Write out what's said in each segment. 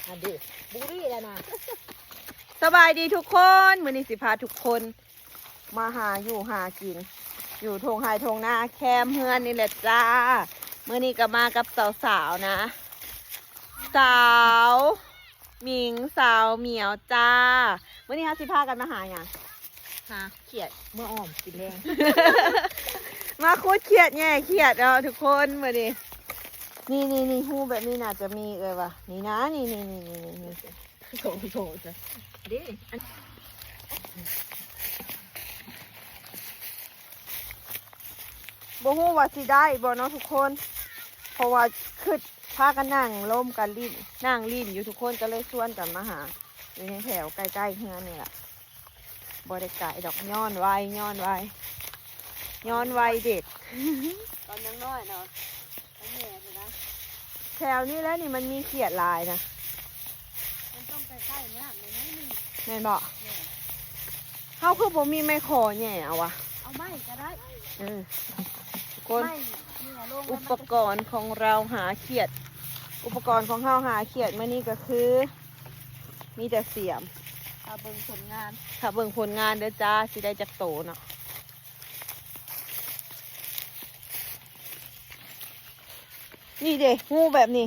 ອັນນີ້ບູລີ້ແລ້ວນະ. ສະບາຍດີທຸກຄົນ ມື້ນີ້ຊິພາທຸກຄົນມາຫາຢູ່ຫາກິນ ຢູ່ທົ່ງໄຮ່ທົ່ງນາແຄມເຮືອນນີ້ແຫຼະຈ້າ. ມື້ນີ້ກໍມາກັບສາວໆນະ ສາວ ໝິງ ສາວໝຽວຈ້າ. ມື້ນີ້ເຮົາຊິພາກັນມາຫາຫຍັງ? ຫາຂຽດເມືອອອມກິນແລງ. ມາຂຸດຂຽດແຫຍ່ຂຽດເນາະທຸກຄົນມື້ນີ້. ນີ້ໆໆ ຮູບແບບນີ້ໜ້າຈະມີເອື້ອຍວ່າ ນີ້ນະ ນີ້ໆໆໆ ໂຖໆ ເດ້ ອັນ ບໍ່ຮູ້ວ່າຊິໄດ້ບໍ່ເນາະທຸກຄົນ ເພາະວ່າຄຶດ ພາກັນນັ່ງລົມກັນຫຼິ້ນ ນັ່ງຫຼິ້ນຢູ່ທຸກຄົນ ກໍເລີຍຊວນກັນມາຫາ ຢູ່ໃນແຖວໃກ້ໆເຮືອນນີ້ລະ. ບໍ່ໄດ້ໄກດອກ ຍ້ອນໄວ ຍ້ອນໄວ ຍ້ອນໄວເດັກ ຕອນຍັງນ້ອຍເນາະ ມັນແຍ່ພຸ້ນນະ. ແຖວນີ້ແຫຼະນີ້ມັນມີຂຽດຫຼາຍນະ ມັນຕ້ອງໄປໃຊ້ນ້ຳໜ້ອຍໜຶ່ງ ແມ່ນບໍ່? ແມ່ນ. ເຮົາຄືບໍ່ມີໄມ້ຂໍແຫຍ່ເອົາວະ? ເອົາໄມ້ກໍໄດ້. ເອີ ຄົນ ໄມ້ແຫຍ່ລົງ ອຸປະກອນຂອງເຮົາຫາຂຽດ ອຸປະກອນຂອງເຮົາຫາຂຽດມື້ນີ້ກໍຄື ມີແຕ່ສຽມ. ຖ້າເບິ່ງຜົນງານ ຖ້າເບິ່ງຜົນງານເດີຈ້າ ຊິໄດ້ຈັກໂຕເນາະ. ນີ້ເດ້ ຮູບແບບນີ້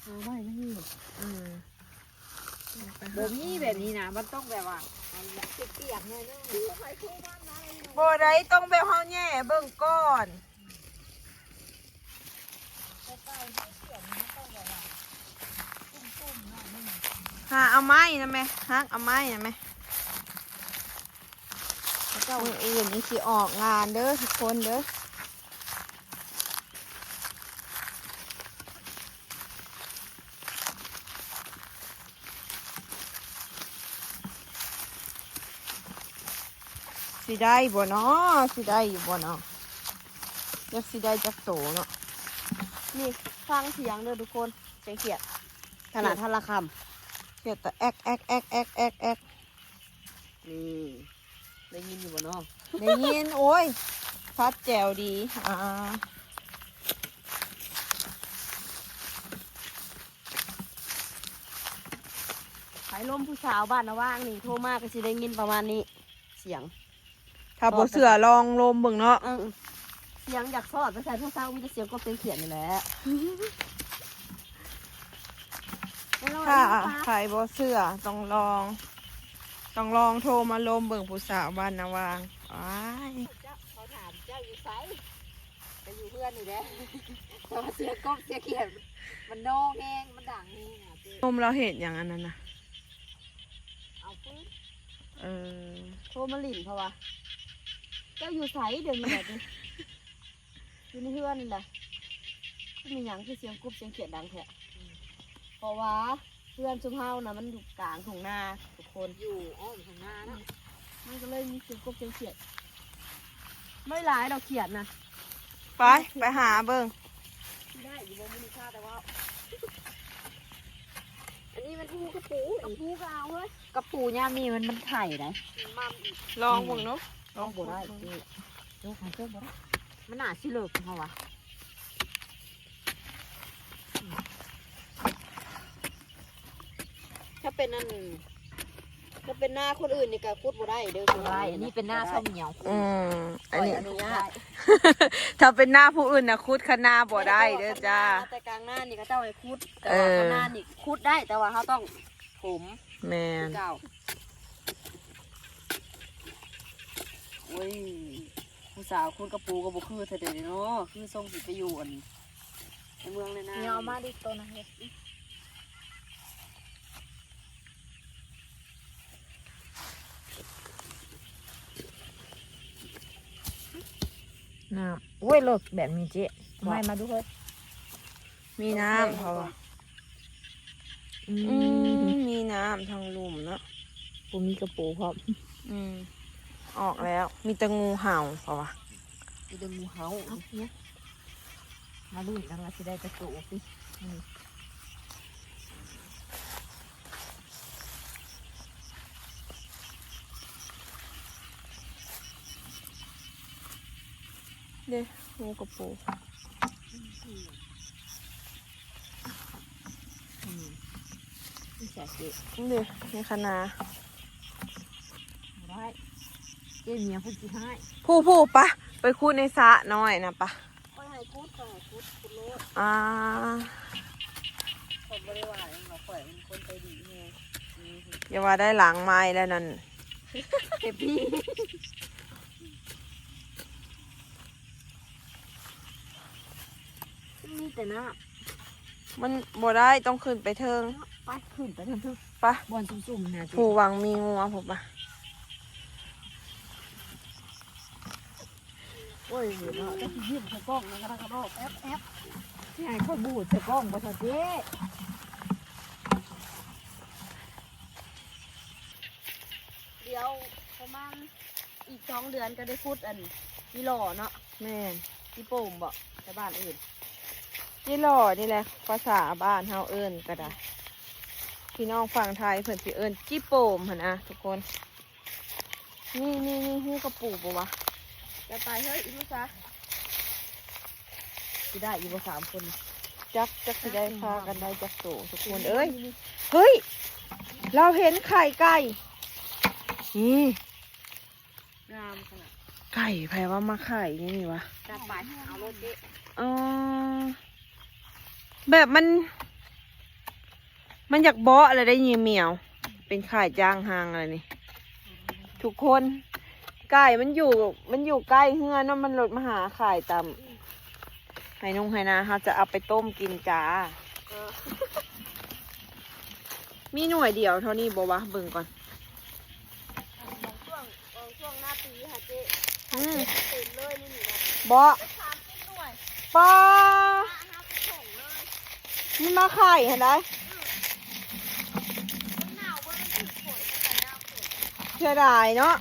ຫາໄວ້ມັນມີ ອືມ ບໍ່ມີແບບນີ້ນະ ມັນຕ້ອງແບບວ່າ ປຽກໆໜ້ອຍໜຶ່ງ. ບໍ່ໄດ້ ຕ້ອງແບບເຮົາແຫຍ່ເບິ່ງກ່ອນ. ຫາເອົາໄມ້ນຳແມະ ຫັກເອົາໄມ້ນຳແມະ. ມື້ອື່ນນີ້ຊິອອກງານເດີທຸກຄົນເດີ. ຊິໄດ້ບໍ່ເນາະ ຊິໄດ້ຢູ່ບໍ່ເນາະ ຈັກຊິໄດ້ຈັກໂຕເນາະ. ນີ້ຟັງສຽງເດີທຸກຄົນ ສຽງຂຽດ ຂະໜາດທັນລະຄຳ ຂຽດແຕ່ແອກໆໆໆໆ. ນີ້ ໄດ້ຍິນຢູ່ບໍ່ເນາະ? ໄດ້ຍິນ. ໂອ້ຍ ຊັດແຈວດີ. ອ່າ ໃຜລົມຜູ້ສາວບ້ານນາຫວ່າງນີ້ໂທມາກໍຊິໄດ້ຍິນປະມານນີ້ ສຽງ. ຖ້າບໍ່ເຊື່ອລອງລົມເບິ່ງເນາະ. ເອີ ສຽງຢາກສອດໄປໃສ່ໂທລະສັບ ມີແຕ່ສຽງກົບສຽງຂຽດນີ້ແຫຼະ. ຖ້າໃຜບໍ່ເຊື່ອຕ້ອງລອງ ຕ້ອງລອງໂທມາລົມເບິ່ງຜູ້ສາວບ້ານນາຫວ່າງ. ອ້າຍ ເຂົາຖາມເຈົ້າຢູ່ໃສ? ກໍຢູ່ເຮືອນນີ້ແຫຼະ ແຕ່ວ່າສຽງກົບສຽງຂຽດມັນນອງແຮງ ມັນດັງແຮງ. ລົມລາວເຮັດຫຍັງອັນນັ້ນນະ? ເອົາຟືນ. ເອີ ໂທມາຫຼິ້ນເພາະວ່າ ເຈົ້າຢູ່ໃສດຽວນີ້? ຢູ່ໃນເຮືອນນີ້ແຫຼະ. ຄືມີຫຍັງ ຄືສຽງກົບສຽງຂຽດດັງແທ້? ເພາະວ່າເຮືອນຊຸມເຮົານະ ມັນຢູ່ກາງທົ່ງນາທຸກຄົນ ຢູ່ອ້ອມທົ່ງນາເນາະ. ມັນກໍເລີຍມີສຽງກົບສຽງຂຽດ. ບໍ່ຫຼາຍດອກຂຽດນະ. ໄປ ໄປຫາເບິ່ງ. ໄດ້ຢູ່ບໍ່ມື້ນີ້ ຂ້າແຕ່ວ່າ ອັນນີ້ມັນພູກະປູ ກະປູກໍເອົາເຮີ້ຍ. ກະປູຍາມນີ້ມັນ ມັນໄຂ່ໄດ໋ ມັນມັນອີກ. ລອງເບິ່ງເນາະ. ລອງບໍ່ໄດ້ ໂຈກ ໂຈກບໍ່ໄດ້. ມັນໜ້າຊິເລິກເຮົາວ່າ. ຖ້າເປັນອັນ ຖ້າເປັນນາຄົນອື່ນນີ້ກໍຂຸດບໍ່ໄດ້ເດີ. ບໍ່ໄດ້ ອັນນີ້ເປັນນາຊາວໝຽວ. ອືມ ອັນນີ້ ຂ້ອຍອະນຸຍາດ. ຖ້າເປັນນາຜູ້ອື່ນນະ ຂຸດຄະນາບໍ່ໄດ້ເດີຈ້າ. ແຕ່ກາງນານີ້ເຂົາເຈົ້າໃຫ້ຂຸດ ແຕ່ວ່າຄະນານີ້ຂຸດໄດ້ ແຕ່ວ່າເຮົາຕ້ອງຖົມ. ແມ່ນ ຄືເກົ່າ. ໂອ້ຍ ຜູ້ສາວຂຸດກະປູກໍບໍ່ຄືແທ້ເດເນາະ ຄືຊົງຊິໄປຢູ່ອັນ ໃນເມືອງໃນນາ. ເອົາມາດິໂຕນັ້ນເຮັດ. ນ້ຳ ໂອ້ຍ ເລິກແບບນີ້ເຈ້ ເອົາໄມ້ມາດູເຮີ້ຍ. ມີນ້ຳເຂົາວ່າ. ອືມ ອືມ ມີນ້ຳທາງລຸ່ມເນາະ ບໍ່ມີກະປູພ້ອມ. ອືມ ອອກແລ້ວ ມີແຕ່ງູເຫົ່າເຂົາວ່າ. ມີແຕ່ງູເຫົ່າ. ເອົາເນຍ ມາລຸ້ນກັນວ່າຊິໄດ້ຈັກໂຕຕິ. ເດ້ ງູກະປູ. ອືມ ນີ້ໃສ່ເກະ ນີ້ເດ້ ນີ້ຄະນ້າ ບໍ່ໄດ້ ເກະເມຍເພິ່ນຊິຮ້າຍ ຜູ້ໆ ປະ ໄປຂຸດໃນສະນ້ອຍນະ ປະ. ຂ້ອຍໃຫ້ຂຸດ ຂ້ອຍໃຫ້ຂຸດ ຂຸດໂລດ ອ່າ ຂ້ອຍບໍ່ໄດ້ວ່າຫຍັງດອກ ຂ້ອຍເປັນຄົນໃຈດີແຮງ ອືມ ຢ່າວ່າໄດ້ຫຼັງໄມ້ແລ້ວນັ້ນ ເກັບພີ້ ມີແຕ່ນ້ຳ ມັນບໍ່ໄດ້ ຕ້ອງຂຶ້ນໄປເທິງ ໄປ ຂຶ້ນໄປເທິງ ໄປ ບ່ອນຊຸ່ມໆ ນະ ຜູ້ຫວັງມີງົວ ພຸ້ນປະ. ໂອ້ຍເນາະ ຈັກຊິຍິ້ມໃສ່ກ້ອງນະ ກະດອກແອບໆ ຊິໃຫ້ຂ້ອຍບູດໃສ່ກ້ອງບໍ່ຊະເຈ້. ດຽວປະມານອີກສອງເດືອນກະໄດ້ຂຸດອັນຈີຫຼໍ່ເນາະ. ແມ່ນ ຈີໂປ່ມບໍ ແຖວບ້ານເອີ້ນ ຈີຫຼໍ່ນີ້ແຫຼະ ພາສາບ້ານເຮົາເອີ້ນກະໄດ້ ພີ່ນ້ອງຝັ່ງໄທເພິ່ນຊິເອີ້ນຈີໂປ່ມຫັ້ນນະທຸກຄົນ. ນີ້ ນີ້ ນີ້ ຮູ້ກະປູບໍ່ວະ? ຢ່າໄປເຮີ້ຍ ອີກລູກຊາ ຊິໄດ້ຢູ່ບໍ່ສາມຄົນນີ້? ຈັກ ຈັກຊິໄດ້ພາກັນໄດ້ຈັກໂຕທຸກຄົນເອີຍ. ນີ້ ເຮີ້ຍ ລາວເຫັນໄຂ່ໄກ່ ນີ້ ງາມຂະໜາດ ໄກ່ໃຜວ່າມາໄຂ່ຢູ່ນີ້ວະ? ຈັບໄປ ເອົາໂລດເຈ້. ເອີ ແບບມັນ ມັນຢາກເບາະແລ້ວໄດ້ຍິງໝຽວ ເປັນຂາຍຈ້າງຫ້າງແລ້ວນີ້ ທຸກຄົນ. ໄກ່ມັນຢູ່ ມັນຢູ່ໃກ້ເຮືອນເນາະ ມັນລົດມາຫາຂາຍຕາມໄຮ່ນົງໄຮ່ນາ ເຮົາຈະເອົາໄປຕົ້ມກິນຈ້າ. ເອີ ມີໜ່ວຍດຽວເທົ່ານີ້ບໍ່ວະ? ເບິ່ງກ່ອນ. ບາງຊ່ວງ ບາງຊ່ວງໜ້າປີຫາເຈ້ ອືມ ເຕັມເລີຍ ນີ້ ນີ້ນະ ບໍ່ ເຈັດສິບໜ່ວຍ ປ້າ ຫ້າສິບຖົງເລີຍ ມັນມາໄຂ່ຫັ້ນໃດ໋. ອືມ ມັນໜາວເບິ່ງ ມັນຖືກຝົນ ມັນກະຍາກຝົນ ເສຍດາຍເນາະ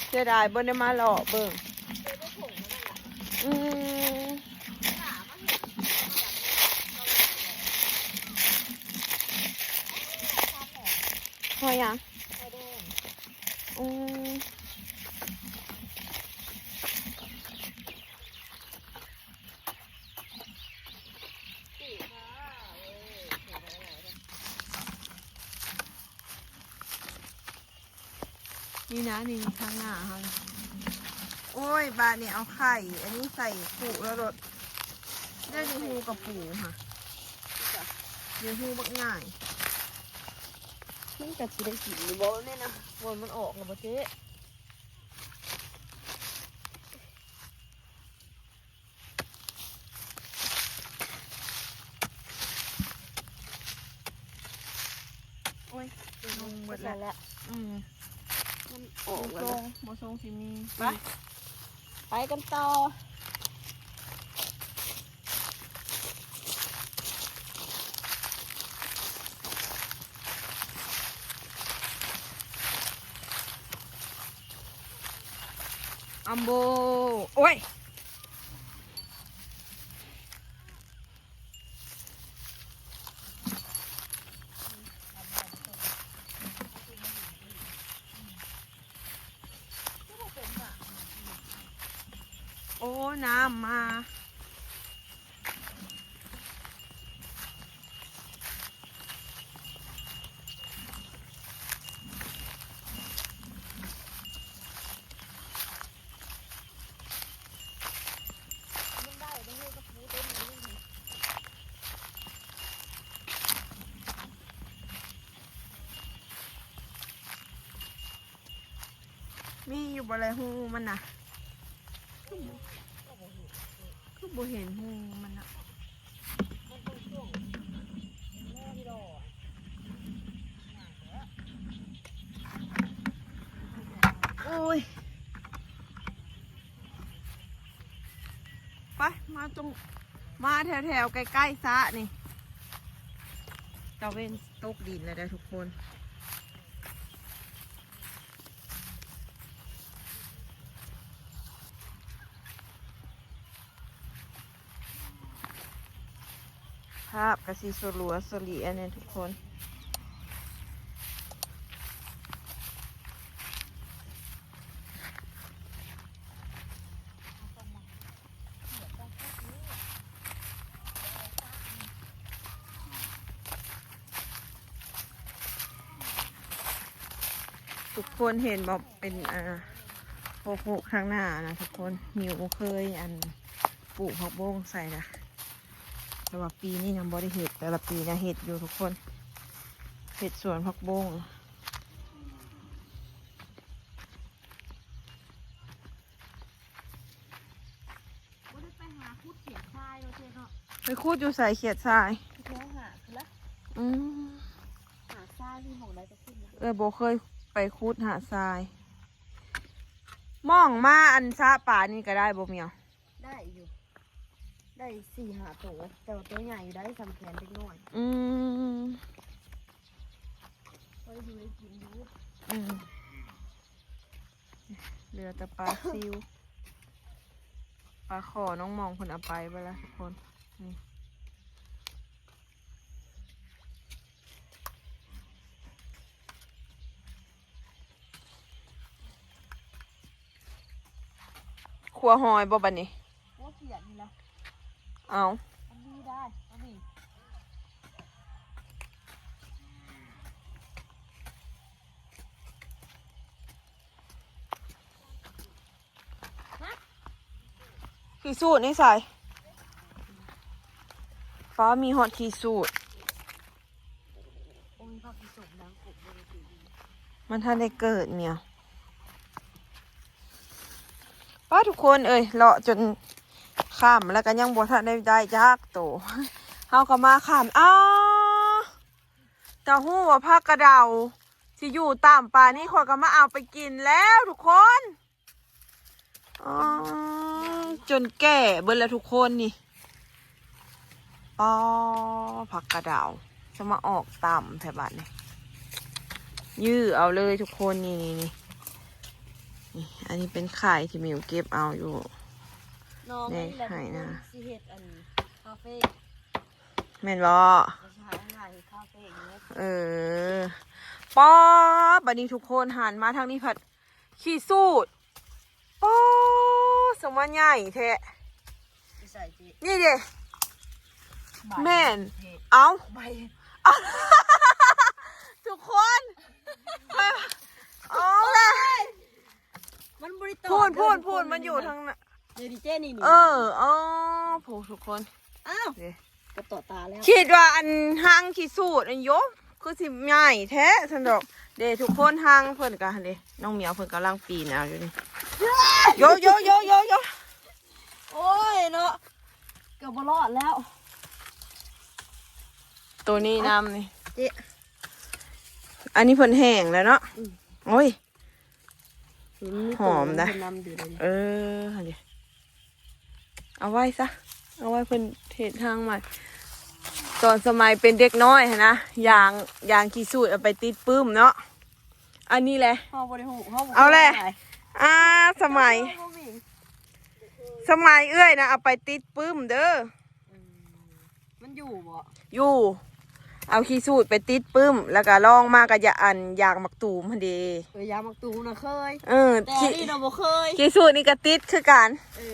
ເສຍດາຍບໍ່ໄດ້ມາເລາະເບິ່ງ. ອືມ ຫອຍຫຍັງ? ອືມ ນີ້ນະ ນີ້ທາງໜ້າເຮົາ. ໂອ້ຍ ບາດນີ້ເອົາໄຂ່ອັນນີ້ໃສ່ຄຸແລ້ວໂລດ ໄດ້ໄດ້ຮູ້ກະປູຫະ ໄດ້ຮູ້ບັກໃຫຍ່. ມັນກະຊິໄດ້ກິນຢູ່ບໍ່ແບບນີ້ນະ? ຝົນມັນອອກແລ້ວບໍ່ເຈ້? ໂອ້ຍ ລົງໝົດແລ້ວ ອືມ ມັນອອກແລ້ວ ບໍ່ຊົງ ບໍ່ຊົງຊິມີ ໄປ ໄປກັນຕໍ່. ອຳໂບ ໂອ້ຍ ໂອ້ ນ້ຳມາ. ມີຢູ່ບໍ່ລະຮູມັນນະ? ຄືບໍ່ເຫັນຮູມັນນະ? ໂອ້ຍ ໄປ ມາຕົງ ມາແຖວໆ ໃກ້ໆ ສະນີ້ ຕາເວັນຕົກດິນແລ້ວເດີທຸກຄົນ. ພາບກະຊິສະຫຼົວສະຫຼຽແນ່ທຸກຄົນ. ຄົນເຫັນບໍ່ ເປັນ ອ່າ ໂຮກໆ ທາງໜ້ານະທຸກຄົນ ມິວເຄີຍ ອັນ ປູກຜັກບົ້ງໃສ່ນະ ແຕ່ວ່າປີນີ້ຍັງບໍ່ໄດ້ເຮັດ ແຕ່ລະປີນະເຮັດຢູ່ທຸກຄົນ ເຮັດສວນຜັກບົ້ງ. ບໍ່ໄດ້ໄປຫາຂຸດຂຽດຊາຍເນາະເຈ້ເນາະ. ໄປຂຸດຢູ່ໃສຂຽດຊາຍ? ແຖວຫາດພຸ້ນລະ. ອືມ ຫາດຊາຍມີໝ່ອງໃດກໍຂຶ້ນນະ. ເອື້ອຍບໍ່ເຄີຍໄປຂຸດຫາດຊາຍ. ມອງມາອັນສະປານີ້ກໍໄດ້ບໍ່ ມຽວ? ໄດ້ຢູ່ ໄດ້ສີ່ຫ້າໂຕ ແຕ່ວ່າໂຕໃຫຍ່ຢູ່ໄດ໋ ສ່ຳແຂນເດັກນ້ອຍ. ອືມ ພໍໄດ້ຢູ່ໄດ້ກິນຢູ່. ອືມ ເຫຼືອແຕ່ປາຊິວ ປາຂໍນ້ອງມອງເພິ່ນເອົາໄປເບິດລະທຸກຄົນ. ນີ້ ຄົວຫອຍບໍ່ບັດນີ້? ຄົວຂຽດນີ້ລະ. ເອົ້າ ອັນນີ້ໄດ້ ອັນນີ້. ຂີ້ສູດໃນໃສ? ຟ້າມີຮອດຂີ້ສູດ. ໂອ້ຍ ຜັກອີສົມນາງກົບບໍ່ໄດ້ຕີ ມັນທັນໄດ້ເກີດເມຍ. ປ້າ ທຸກຄົນເອີຍ ເລາະຈົນຄ່ຳແລ້ວກໍຍັງບໍ່ທັນໄດ້ ໄດ້ຈັກໂຕ. ເຮົາກໍມາຄ່ຳ. ອ້າ ຖ້າຮູ້ວ່າຜັກກະເດົາຊິຢູ່ຕ່ຳປານນີ້ ຂ້ອຍກໍມາເອົາໄປກິນແລ້ວທຸກຄົນ. ອໍ ຈົນແກ່ເບິດແລ້ວທຸກຄົນນີ້. ປໍ ຜັກກະເດົາ ສະມາອອກຕ່ຳແທ້ບາດນີ້. ຢື້ເອົາເລີຍທຸກຄົນ. ນີ້ ນີ້ ນີ້ ນີ້ ອັນນີ້ເປັນໄຂ່ທີ່ມິວເກັບເອົາຢູ່ ນ້ອງ ໃນໄຮ່ນາ. ຊິເຮັດອັນຄາເຟ ແມ່ນບໍ່? ເອີ ປໍ ບາດນີ້ທຸກຄົນ ຫັນມາທາງນີ້ພັດ ຂີ້ສູດ. ໂອ້ ສະມາໃຫຍ່ແທ້. ນີ້ເດ້ ແມ່ນ. ເອົ້າ ທຸກຄົນ ເອົາແຫຼະ ມັນບໍ່ໄດ້ຕອດ. ພຸ້ນ ພຸ້ນ ພຸ້ນ ມັນຢູ່ທາງນັ້ນ. ເອີ ອໍ ໂອ້ ທຸກຄົນ. ອ້າວ ເດ້ ກໍຕໍ່ຕາແລ້ວ. ຄິດວ່າອັນຮັງຂີ້ສູດອັນໂຍ ຄືຊິໃຫຍ່ແທ້ຊັ້ນດອກ. ເດ້ ທຸກຄົນ ຮັງເພິ່ນກະ ເດ້ ນ້ອງໝຽວເພິ່ນກຳລັງປີນເອົາຢູ່ນີ້. ໂຍ ໂຍ ໂຍ ໂຍ ໂຍ. ໂອ້ຍເນາະ ເກືອບບໍ່ລອດແລ້ວ. ໂຕນີ້ນຳນີ້ ເຈ້ ອັນນີ້ເພິ່ນແຫ້ງແລ້ວເນາະ. ອືມ ໂອ້ຍ ຫອມນະ. ເອີ ຫັ້ນເດ ເອົາໄວ້ຊະ ເອົາໄວ້ເພິ່ນເຮັດຮັງໃໝ່. ຕອນສະໄໝເປັນເດັກນ້ອຍຫັ້ນນະ ຢາງ ຢາງຂີ້ສູດເອົາໄປຕິດປຶ້ມເນາະ. ອັນນີ້ແຫຼະ ເຮົາບໍ່ໄດ້ຮູ້ ເຮົາບໍ່ ເອົາແຫຼະ. ອ່າ ສະໄໝ ເຮົາບໍ່ມີ ສະໄໝເອື້ອຍນະ ເອົາໄປຕິດປຶ້ມເດີ. ອືມ ມັນຢູ່ບໍ່? ຢູ່. ເອົາຂີ້ສູດໄປຕິດປຶ້ມ ແລ້ວກະລອງມາກະຢາ ອັນຢາງໝາກຕູມຫັ້ນເດ. ເອີ ຢາງໝາກຕູມນະເຄີຍ. ເອີ ແຕ່ອັນນີ້ນະບໍ່ເຄີຍ. ຂີ້ສູດນີ້ກະຕິດຄືກັນ. ເອີ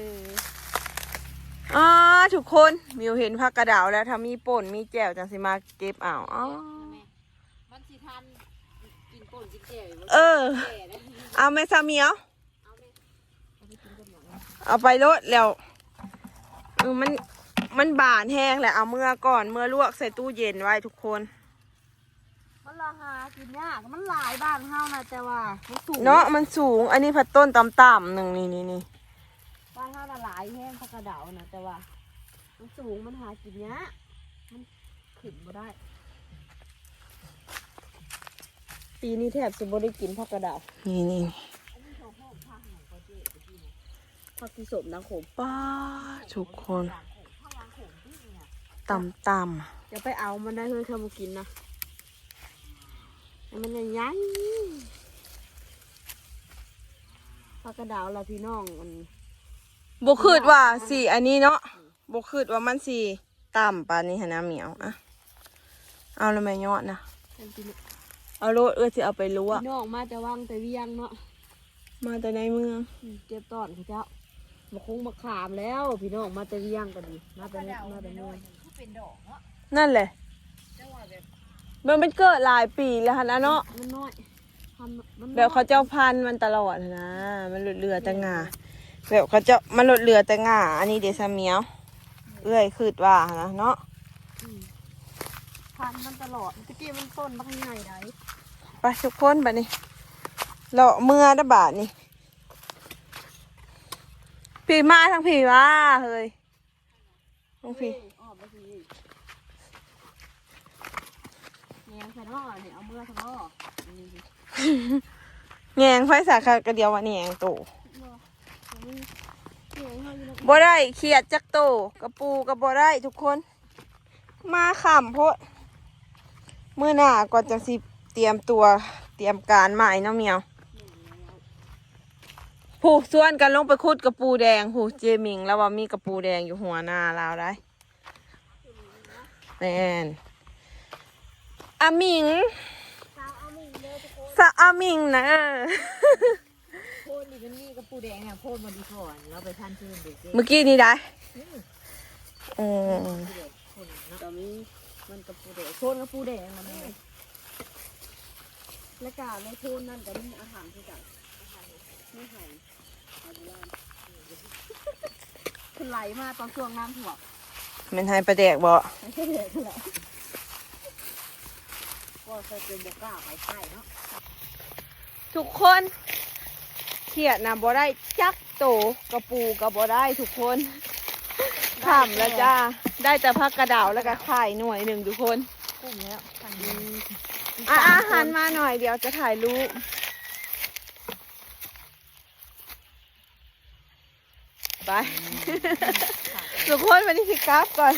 ອໍ ທຸກຄົນ ມິວເຫັນຜັກກະເດົາແລ້ວ ຖ້າມີປົ່ນມີແຈ່ວຈັ່ງຊິມາເກັບເອົາ. ອໍ ມັນຊິທັນກິນປົ່ນກິນແຈ່ວຢູ່ບໍ່? ເອີ ເອົາແມ່ສາວໝຽວ. ເອົາໄປໂລດແລ້ວ. ເອີ ມັນ ມັນບານແຮງແຫຼະ. ເອົາເມືອກ່ອນ ເມືອລວກໃສ່ຕູ້ເຢັນໄວ້ທຸກຄົນ. ມັນລະຫາກິນຍາກ ມັນຫຼາຍບ້ານເຮົານະ ແຕ່ວ່າມັນສູງເນາະ ມັນສູງ. ອັນນີ້ພັດຕົ້ນຕ່ຳໆ ໜຶ່ງ ນີ້ ນີ້ ນີ້ ບ້ານເຮົານະຫຼາຍແຮງຜັກກະເດົານະ ແຕ່ວ່າມັນສູງ ມັນຫາກິນຍາກ ມັນຂຶ້ນບໍ່ໄດ້. ປີນີ້ແທບຊິບໍ່ໄດ້ກິນຜັກກະເດົາ. ນີ້ ນີ້ ອັນນີ້ເຂົາເອີ້ນຜັກຫຍັງກໍເຈ້ ຜັກອີສົມນາຂົມ. ປ້າ ທຸກຄົນ ຕ່ຳໆ ຢ່າໄປເອົາມັນໄດ້ເຮີ້ຍ ເຂົາບໍ່ກິນນະ ໃຫ້ມັນໃຫຍ່ໆ. ຜັກກະເດົາລະພີ່ນ້ອງ ອັນ ບໍ່ຄິດວ່າຊິອັນນີ້ເນາະ ອືມ ບໍ່ຄິດວ່າມັນຊິ ຕ່ຳປານນີ້ຫັ້ນນະ ໝຽວ. ອ່ະ ເອົາລະແມ່ຍອດນະ ເອົາໂລດ ເອື້ອຍຊິເອົາໄປລວກ. ພີ່ນ້ອງມາແຕ່ວັງແຕ່ວຽງເນາະ ມາແຕ່ໃນເມືອງ. ອືມ ເກັບຕ້ອນເຂົາເຈົ້າ ບັກຄົງບັກຂາມແລ້ວ ພີ່ນ້ອງມາແຕ່ວຽງກໍດີ ມາແຕ່ ມາແຕ່ເມືອງ. ນັ້ນແຫຼະ ມັນ ມັນເກີດຫຼາຍປີແລ້ວຫັ້ນນະເນາະ ມັນນ້ອຍ. ແບບເຂົາເຈົ້າພັນມັນຕະຫຼອດຫັ້ນນະ ມັນຫຼຸດເຫຼືອແຕ່ງ່າ ແບບເຂົາເຈົ້າ ມັນຫຼຸດເຫຼືອແຕ່ງ່າ. ອັນນີ້ເດ ສາວໝຽວ ເອື້ອຍຄິດວ່າຫັ້ນນະເນາະ ອືມ ພັນມັນຕະຫຼອດ. ຕະກີ້ມັນຕົ້ນບັກໃຫຍ່ໃດ໋. ໄປທຸກຄົນ ບາດນີ້ ເລາະເມືອເດີ້ບາດນີ້. ພີ້ ມາທາງພີ້ຫວາເຮີ້ຍ ທາງພີ້ ອອກມາພີ້. ແຍງໃສ່ເນາະ ນີ້ເອົາເມືອຊະເນາະ. ແຍງໃຜສາ ກະດຽວວ່າແຍງໂຕ ບໍ່ໄດ້ ຂຽດຈັກໂຕ ກະປູກະບໍ່ໄດ້ທຸກຄົນ. ມາຄ່ຳໂພດ ມື້ໜ້າກ່ອນຈັ່ງຊິຕຽມຕົວ ຕຽມການໃໝ່ເນາະໝຽວ. ຜູ້ຊວນກັນລົງໄປຂຸດກະປູແດງ ຜູ້ ເຈມິງ ລາວວ່າມີກະປູແດງຢູ່ຫົວໜ້າລາວໄດ໋. ແມ່ນ ອາມິງ ສາວອາມິງນະ ເອີ. ໂພນນີ້ມັນມີກະປູແດງນະ ໂພນບໍ່ດີພໍລາວໄປທັນຊື່ນເດ້ ມື້ກີ້ນີ້ໄດ໋. ອືມ ເອີ ໂພນເນາະ ກະມີ ມັນກະປູແດງ ໂພນກະປູແດງມັນ ແລ້ວກະໃນໂພນນັ້ນກະມີອາຫານຄືກັນ ມີໄຫ ເພິ່ນໄຫຼມາຕອນຊ່ວງນ້ຳຖ້ວມ. ແມ່ນໄຫປາແດກບໍ່? ໄຫປາແດກແຫຼະ ກໍໃສ່ເປັນບໍ່ກ້າໄປໃກ້ເນາະ. ທຸກຄົນ ຂຽດນະບໍ່ໄດ້ຈັກໂຕ ກະປູກະບໍ່ໄດ້ທຸກຄົນ. ຄ່ຳແລ້ວຈ້າ ໄດ້ແຕ່ຜັກກະເດົາ ແລ້ວກະໄຂ່ໜ່ວຍໜຶ່ງທຸກຄົນ. ກຸ້ມແລ້ວ ອາ ອາ ຫັນມາໜ່ອຍ ດຽວຈະຖ່າຍຮູບ. ໄປ ອືມ ທຸກຄົນ ວັນນີ້ຊິກັບກ່ອນ.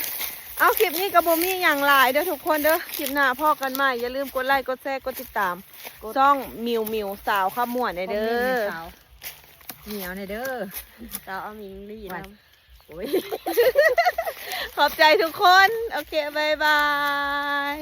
ເອົາ ຄລິບນີ້ກະບໍ່ມີຫຍັງຫຼາຍເດີທຸກຄົນເດີ ຄລິບໜ້າພໍ້ກັນໃໝ່. ຢ່າລືມກົດໄລ ກົດແຊ ກົດຕິດຕາມ ກົດ ຊ່ອງມິວມິວສາວຄຳມ່ວນແດ່ເດີ ຄອມເມັນໃຫ້ສາວ ໝຽວແດ່ເດີ ສາວອາມິງລີນຳ. ໂອ້ຍ ຂອບໃຈທຸກຄົນ ໂອເຄ ບາຍບາຍ.